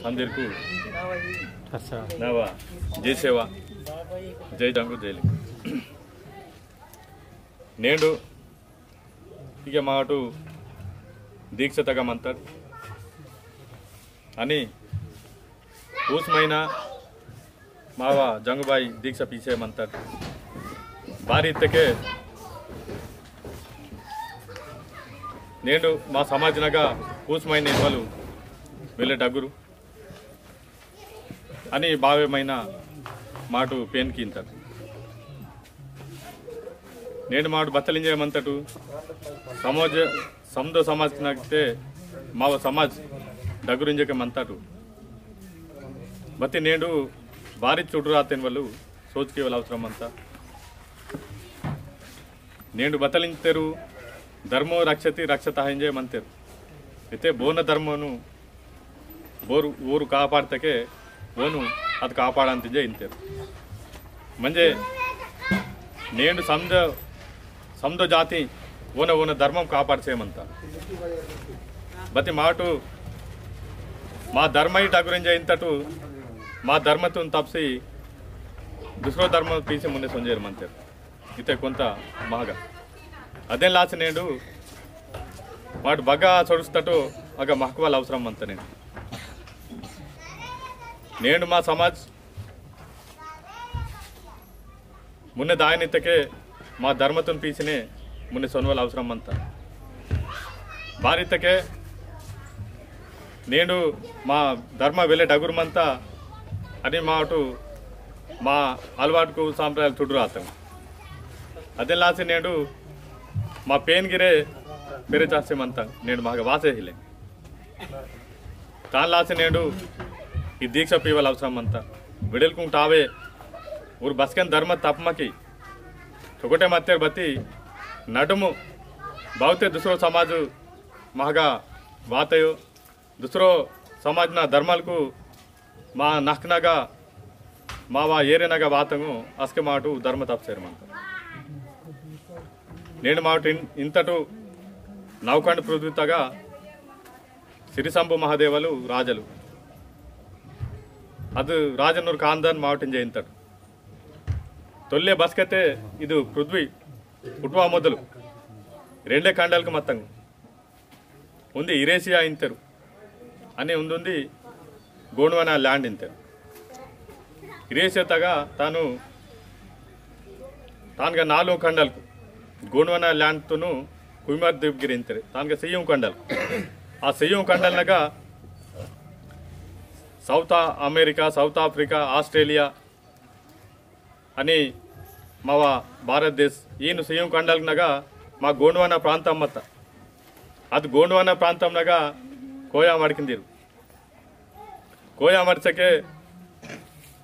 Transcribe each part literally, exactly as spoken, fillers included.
संदिरकु अच्छा। नवा जय सेवा, जय जंगु, जय लिंग। नेंडु इगे माटु दीक्षा तगा मंतट अनि पूस महीना मावा जंगुबाई दीक्षा पीसे मंतट। बारी इत्तके नेंडु मा समाज नगा पूस महीने इवलु वेले डगुरु अनि बावे महीना माटु पेन कींतट। नेंडु माटु बतलिंजे मंतटु समाज, समदो समाज नगते माव समाज डगुरिंजके मंतटु। बत्ती नेंडु बारी चुडुरातेन वलु सोचके वल अवसरम मंता। नेंडु बतलिंतेरु धर्मो रक्षति रक्षतः इंजे मंतेरु। इते बोन धर्मनु बोरु ऊरु कापाडतके ओनु अद कापाडंतिंजे इंतेरु। मंजे नेंडु समद समदो जाति ओन ओन धर्मम कापाडसे मंता। बत्ती माटु मा धर्म इटा गुरिंजे इंतटु मा धर्मतुन तपसी दुसरो धर्म पीसी मुन्ने सोंजेर मंतेरु। इते कोंता महगा। अदेन लासी नेंडु माटु बगा सोडुस्तटु अगा महकवाल अवसरम मंता नेंडु। नेंडु मा समाज मुन्ने दायनितके मा धर्मतुन पीसिने मुन्ने सोनवाल अवसरम मंता। बारितके नेंडु मा धर्म वेले डगुर मंता अनि माटु मा अलवाटकु सांप्रदायालु चुडुरातंग। अदेन लासी नेंडु मा पेन गिरे पेरे चासे मंता नेंडु मागा वासे हिले। तान लासे नेंडु ई दीक्षा पीवाल अवसरम मंता। विडेलकुंग टावे ऊर बसकेन धर्म तपमकी चोकोटे मत्तेर बत्ती नडुमु बहुते दुसरो समाज महगा वातयो। दुसरो समाज ना धर्मालकु मा नखनगा मावा एरेनगा वातंगु असके माटु धर्म तपसेर मंता। नेंडु माटु इन-, इंतटु नौखंड पृथ्वीतगा सिरिसंभु महादेवलु राजलु। अदु राजनुर कांदन मावटिंजे इंतटु। तोल्ले बसकते इदु पृथ्वी पुटवा मोदलु रेंडे खंडालकु मत्तंग। उंदी इरेशिया इंतेरु। अनि उंदुंदी गोंडवाना land इंतेरु। इरेशिया तगा तानु तानगा नालु खंडालकु गोंडवाना land तुनु कुमार दीप गिरे इंतेरु। तानगा सेयुं खंडालकु। आ सेयुं खंडालनगा South America, South Africa, Australia अनि मावा भारत देश ईनु सेयुं खंडालनगा मा गोंडवाना प्रांतम मत्ता। अद गोंडवाना प्रांतमनगा कोया मड़किंदिरु। कोया मड़चके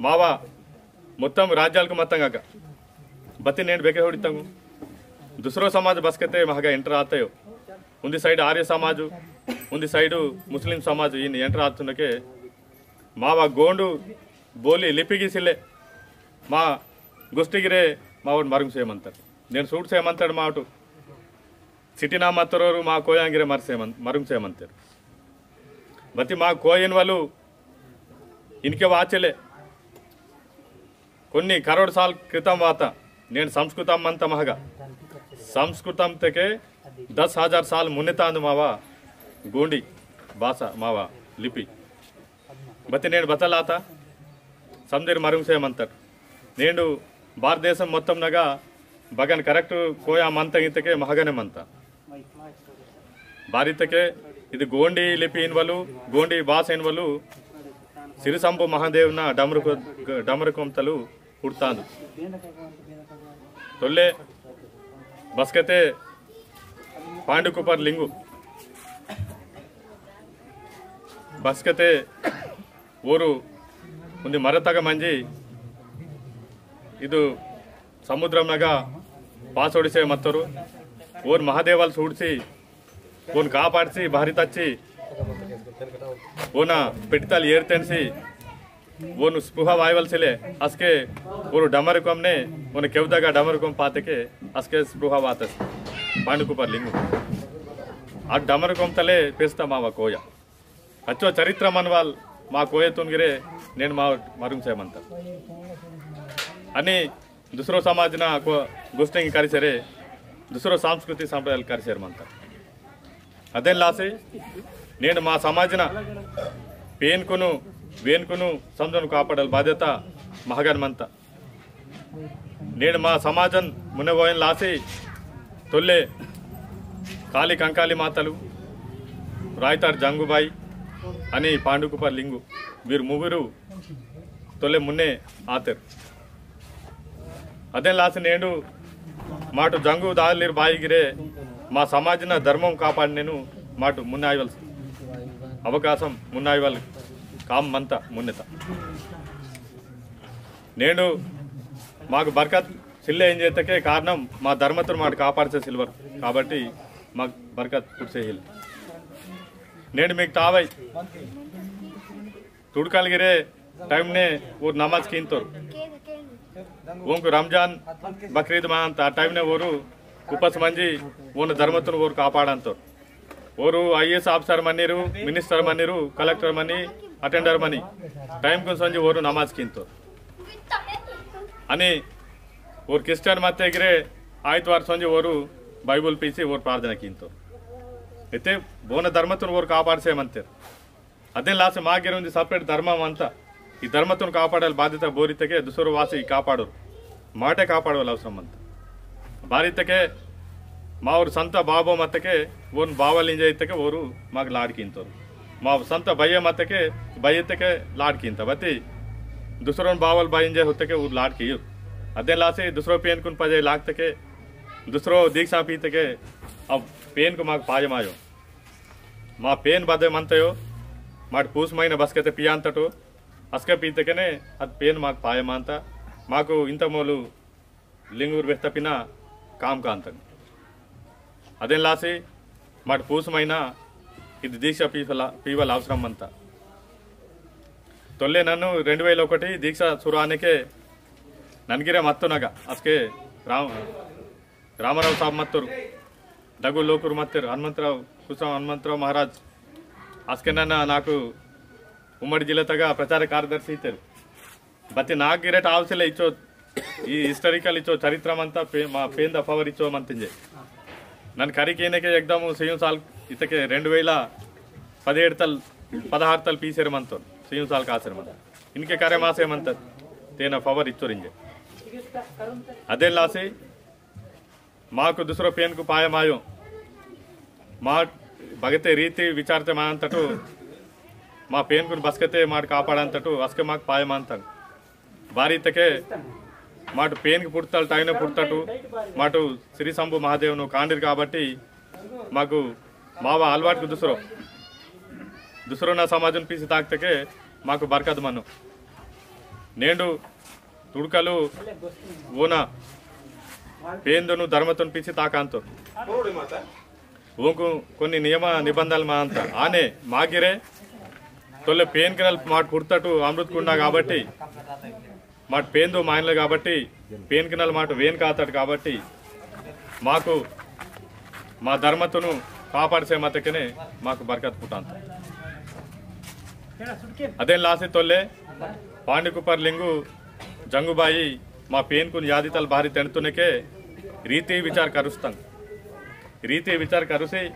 मावा मोत्तम राज्यालकु मत्तंगगा। बत्ती नेंडु बेके होड़ितंगु। दुसरो समाज बसकते महगा enter आतयो। उंदी side आर्य समाजु, उंदी side मुस्लिम समाजु ईनु enter आतुनके मावा गोंडु बोली लिपिगी सिले मा गोष्टिगिरे मावोट मरुंग सेमंतर। नेन सूट सेमंतर मावटु। सिटिना मत्तरोरु मा कोयांगिरे मर सेमं-, मरुंग सेमंतर। बत्ती मा कोयन वालु इनके वाचले। कोन्नी करोड़ साल क्रितम वाता। नेन संस्कृतम मंत महगा। संस्कृतम तेके दस हजार साल मुन्ने तांदु मावा गोंडी भाषा मावा लिपि। बत्ती नेंडु बतलाता समदिर मरुंग सेमंतर। नेंडु भारतदेशम मोत्तम नगा बगन correct कोया मंत इतके महगने मंत। बारितके इदि गोंडी लिपि इनवलु, गोंडी भाषा इनवलु, सिरिसंभु महादेवना डमरुक-, डमरुकोमतलु पुट्टांदु। तोल्ले बस्कते पांडुकुपर लिंगु। बस्कते ओरु उंदी मरतग मंजी इदु समुद्रम नगा पासोड़िसे मत्तोरु। ओर महादेवल सूड़सी ओन कापाड़सी, बाहरी तच्ची, ओना पेटितल एरतेनसी, ओन स्पृहा वायवल सिले, असके ओरु डमरुकमने, ओन केवदगा डमरुकम पातेके, असके स्पृहा वातस, पांडुकुपर लिंगु। आ डमरुकम तले पेस्ता मावा कोया। अच्छो चरित्र मनवाल, मा कोयतुन गिरे नेन मा मरुंग से मंता। अनि दूसरो समाज ना को गोष्ठिंग करिसेरे, दूसरो सांस्कृतिक संप्रदाय करिसेर मंता। अदेन लासे नेन मा समाज ना पेन कुनु, वेन कुनु समझन कापाडल बाध्यता महागन मंता। नेन मा समाजन मुने वोयन लासे तोल्ले काली कंकाली मातलु, रायतार जंगुबाई अनि पांडुकुपर लिंगु वीर मुगुरु तोल्ले मुन्ने आतेर। अदेन लासे नेंडु माटु जंगु दालिर बाईगिरे मा समाजना धर्मम कापाडनेनु माटु मुन्ने आयवल अवकाशम मुन्ने आयवल काम मंता मुन्नेता। नेंडु माकु बरकत सिल्ले इंजेतके कारणम मा धर्मतुन माटु कापाडसे सिल्वर काबट्टी माकु बरकत पुट्से हिल। नेंडु मीकु तावै तुड़कल गिरे टाइम ने ओर नमाज कींतोर। ओंकु रमजान बकरीद मांत आ टाइम ने ओरु उपास मंजी ओन धर्मतुन ओरु कापाडंतोर। ओरु आईएएस ऑफिसर मनीरु, मिनिस्टर मनीरु, collector money, attender money time कुन संजी ओरु नमाज कींतोर। अनि ओर क्रिश्चियन मत्ते गिरे आयतवार संजी ओरु बाइबल पीसी ओर प्रार्थना कींतोर। इते बोन धर्मतुन ओरु कापाडसे मंतेर। अदेन लासे मागिर उंदी separate धर्म मंता। ई धर्मतुन कापाडल बाध्यता बोरितके दुसरो वासी कापाडोर। माटे कापाडवल अवसरम मंता। बारितके मावोर संत बाबो मत्तके ओन बावल इंजे इतके ओरु माक लाड कींतोर। माव संत बये मत्तके बये इतके लाड कींता। बत्ती दुसरोन बावल बये इंजे होतके ओरु लाड कीयुर। अदेन लासे दुसरो पेन कुन पजे लागतके दुसरो दीक्षा पीतके अब पेन को माक पायमायो। मा पेन बदे मंतयो, माट पूस महीना बसकते पियांतटो, असके पीतकेने अद पेन माक पाय मांता, माकु इंत मोलु लिंगुर वेहता पिना काम कांतन। अदेन लासी माट पूस महीना इद दीक्षा पीवला, पीवल अवसरम मंता। तोल्ले नन्नु रेंडु वेल ओकटी दीक्षा सुरु आनेके ननगिरे मत्तुनगा, असके राम रामाराव साहब मत्तोर, दगु लोकुर मत्तेर, हनुमंतराव, कुसम हनुमंतराव महाराज, अस्के नन्ना नाकु उम्मडी जिल्ला तगा प्रचार कार्यदर्शी इत्तेर। बत्ती नाक गिरेट आवसेले इच्चो, ई historical इच्चो चरित्र मंता पे-, मा पेंदा power इच्चो मंतिंजे। नन करी केनेके एकदम सियुं साल इतके रेंडु वेला पदिहेडु तल, पदहारु तल पीसेर मंतोन, सियुं साल कासेर मंतोन। इनके करे मासे मंता, तेना power इच्चोरिंजे। अदे लासी, माकु दुसरो पेनकु पाय मायो। मा बगते रीति विचारते मानंतटु, मा पेनकुन बसकते माट कापाडंतटु, असके माक पाय मानतंग। बारी तके माट पेनकु पुड़तल टाइने पुड़तटु, माटु श्री शंभु महादेवनु कांडिर काबट्टी, माकु मावा अलवाटकु दुसरो, दुसरो ना समाजन पीसी ताकतके माकु बरकत मनु। नेंडु तुड़कलु ओना पेंदुनु धर्मतुन पीसी ताकांतो। ओंकु कोन्नि नियम निबंधनल मांता। आने मागिरे तोले पेनकनल माट पुड़तटु अमृत कुंडा काबट्टी, माट पेंदु मायनल काबट्टी, पेनकनल माट वेन कातट काबट्टी, माकु मा धर्मतुनु कापाडसे मतकने माकु बरकत पुटांत। अदेन लासी तोल्ले पांडुकुपर लिंगु जंगुबाई मा पेनकुन यादितल बारी तेंडतुनेके रीति विचार करुस्तंग। रीति विचार करुसी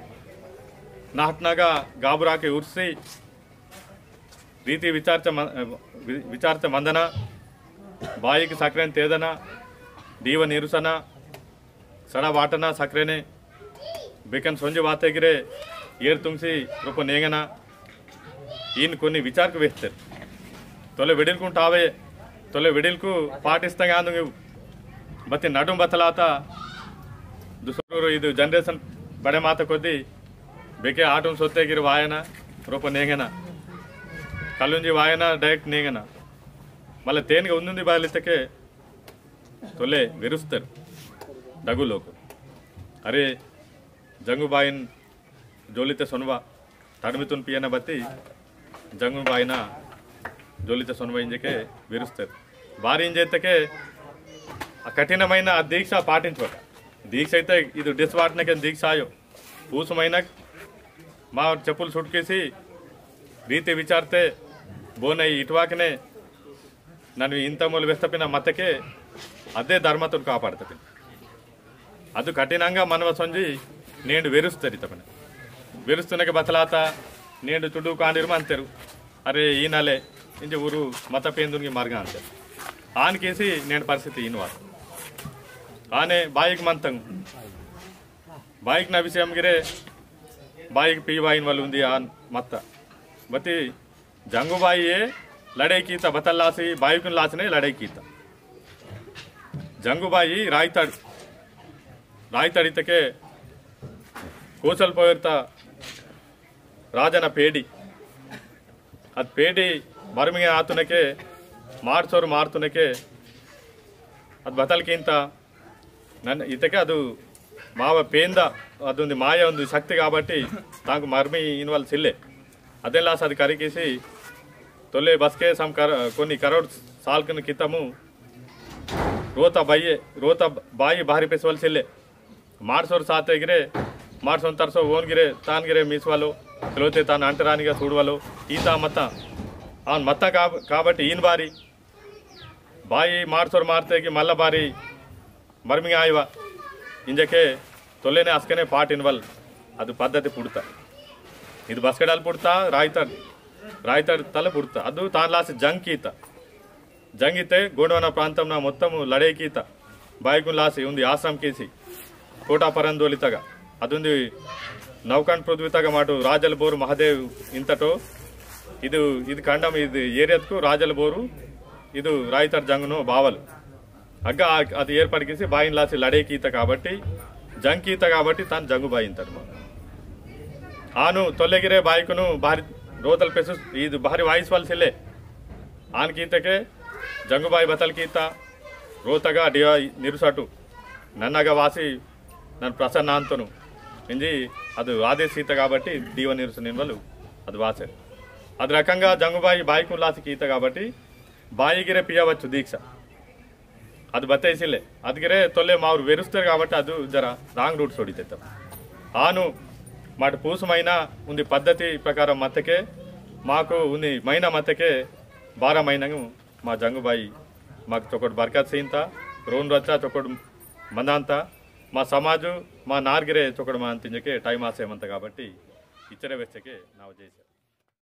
नाहटनागा गाबुराके उर्सी रीति विचारते मन-, वि-, विचारते मंदना, बाईक सक्रेन तेदना, दीव निरुसना, सड़ा वाटना सक्रेने, बेकन सोंजी वाते गिरे, एर तुंगसी रोपो नेंगना, इन कोन्नि विचारकु वेहतेर। तोले वेडिलकुन टावे, तोले वेडिलकु पाटिस्तंग आंदुंग। बत्ती नडुम बतलाता, दुसरो इदु generation बड़े माता कोद्दी, बेके आटुन सोते गिर वायना, रोपो नेंगना। कलुंजी वायना direct नेंगना। मल्ला तेनगे उंदुंदी बालितके तोले वेरुस्तेर दगु लोकु। अरे, जंगुबाईन जोलिते सोनवा, तड़मितुन पियना बत्ती, जंगुबाईना जोलिते सोनवा इंजेके वेरुस्तेर। बारी इंजेतके आ कठिनमैना आ दीक्षा पाटिंचवट। दीक्षा इते इदु डिसवाटनके दीक्षा आयो। पूस महीनक मा चेप्पुल सुटकेसी रीति विचारते बोनई इटवाकने नन्नु इंत मोल वेस्तपिन मत्तके अदे धर्मतुन कापाडतपिन। अदु कठिनंगा मनवसोंजी नेंडु वेरुस्तरितपन। वेरुस्तुनके बतलाता नेंडु चुडू कांडिर मंतेरु। अरे ईनले इंजे उरु मत पेंदुनगी मर्ग अंतेरु। आन केसी नेंडु परिस्थिति इनवार। आने बाइक मंतंग। बाइक ना विषयम गिरे बाइक पीवा इनवल उंदी आन मत्ता। बती जंगुबाई ये लड़ाई कीता बतल लासी बाइकुन लासने लड़ाई कीता। जंगुबाई रायताड़, रायताड़ इतके कोसल पोयर्ता राजन पेडी। अद पेडी मरमिंगे आतुनके मार्चोर मारतुनके अद बतल कींता नन इतके अदु माव पेंदा अदुंदी माया उंदी शक्ति काबट्टी तांकु मर्मी इनवल सिल्ले। अदेलास अदि करिकिसी तोले बसके सम कर-, कोनी करोड़ सालकन कितमु रोता बाई, रोता बाई बाहरी पेसवल सिल्ले। मार्सोर साते गिरे, मार्सोन तरसो ओन गिरे, तान गिरे मीसवालो, चलोते तान अंटरानिगा सूडवालो, ईता मत्ता। आन मत्ता काब-, काबट्टी ईन बारी, बाई मार्सोर मारते की मल्ला बारी, मर्मिंग आयवा। इंजके तोलेने अस्कने पाट इनवल, अदु पद्धति पुड़ता। इदु बस्केडल पुड़ता, रायतड़, रायतड़ तल पुड़ता। अदु तान लास जंग कीता। जंग इते गोंडवाना प्रांतम ना मोत्तम लड़े कीता। बाइकुन लासी उंदी आश्रम कीसी। कोटा परंदोली तगा। अदुंदी नौकन पृथ्वी तगा माटु राजल बोर महादेव इंतटो। इदु, इदु खंडम इदु एरियतकु राजल बोरु, इदु रायतड़ जंगनो बावल। अग्गा आ-, अदि एर्पाटु कीसी बाइन लासी लड़े कीता काबट्टी, जंग कीता काबट्टी तान जंगु बाई इंतटो। आनु तोलेगिरे बाइकुनु भारी रोतल पेसु, इदु भारी वाइस वाल सिले। आन कीतके जंगुबाई बतल कीता रोतगा डिवा निरुसटु नन्नगा वासी नन प्रसन्न आंतनु इंजी अदु आदेश कीता काबट्टी डिवा निरुसु निन्वलु अदु वासे। अदु रकंगा जंगुबाई बाईकुन लासी कीता काबट्टी बाई गिरे पियवच्चु दीक्षा। अदु बत्तैसिले अदु गिरे तोले मावुर वेरुस्तेर काबट्टी अदु जरा wrong route सोडितेत्तम। आनु माट पूस मैना उंदी पद्धति प्रकार मत्तके माकु उंदी मैना मत्तके बारा मैनंगु मा जंगुबाई माक चोकोट बरकत सींता, रोन रच्चा चोकोट मंदांता, मा समाजु, मा नारगिरे चोकोट मंतिंजके time आसे मंता काबट्टी इच्चरे वेच्चके नाव जैसे।